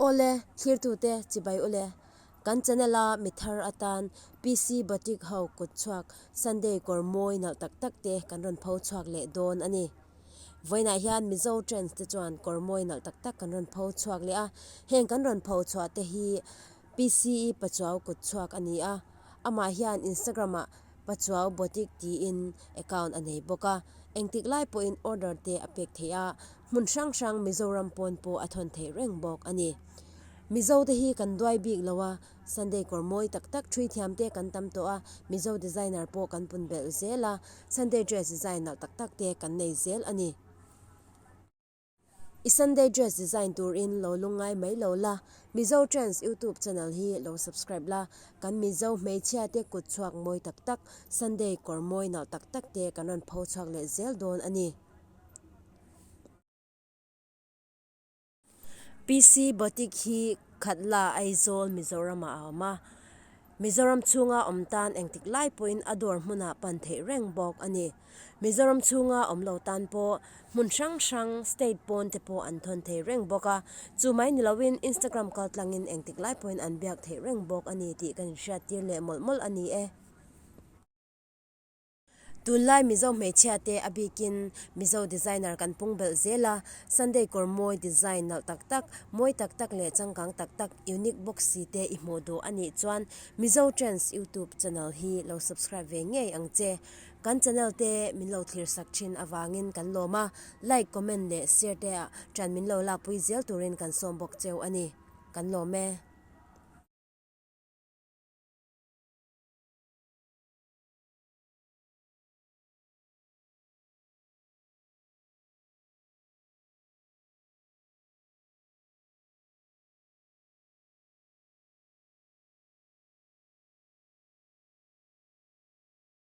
Awle, thlirtute chibai ule. Kan channel a mi thar atan PC Batik ho kut chhuak Sunday kawr mawi nalh tak tak te kan rawn pho chhuak leh dawn a ni. Vawiinah hian Mizo Trends te chuan kawr mawi nalh tak tak kan rawn pho chhuak leh a, heng kan rawn pho chhuah te hi PCE Pachuau kut chhuak a ni a, amah hian Instagram ah Pachuau Boutique tiin account a nei bawk a, engtik lai pawhin order te a pek theih a, hmun hrang hrang Mizoram pawn pawh a thawn theih reng bawk a ni. Mizo te hi kan duai bik lo a, Sunday kawr mawi tak tak thui thiam te kan tam tawh a, Mizo designer pawh kan pun belh zel a, Sunday dress design nalh tak tak te kan nei zel a ni. I Sunday dress design turin lo lungngai mai lo la, Mizo Trends YouTube channel hi lo subscribe la, kan Mizo hmeichhia te kut chhuak mawi tak tak, Sunday kawr mawi nalh tak tak te kan rawn pho chhuak leh zel dawn a ni. PC Boutique hi Khatla, Aizawl, Mizoram ah a awm a. Mizoram chhunga awm tan engtik lai pawhin a dawr hmunah pan theih reng bawk a ni. Mizoram chhunga awm lo tan pawh hmun hrang hrang state pawn te pawh an thawn thei reng bawk a, chu mai ni loin Instagram kal tlangin engtik lai pawhin an biak theih reng bawk a ni tih kan inhriattir leh mawlh mawlh a ni e. Tunlai Mizo hmeichhia te a bikin Mizo designer kan pung belh zel a, Sunday kawr mawi design nalh tak tak, mawi tak tak leh changkang tak tak unique bawk si te i hmuh duh a nih chuan Mizo Trends YouTube channel hi lo subscribe ve ngei ang che. Kan channel te min lo thlir sak thin avangin kan lawm a, like, comment leh share te ah ṭan min lo lakpui zel turin kan sawm bawk cheu a ni. Kan lawm e.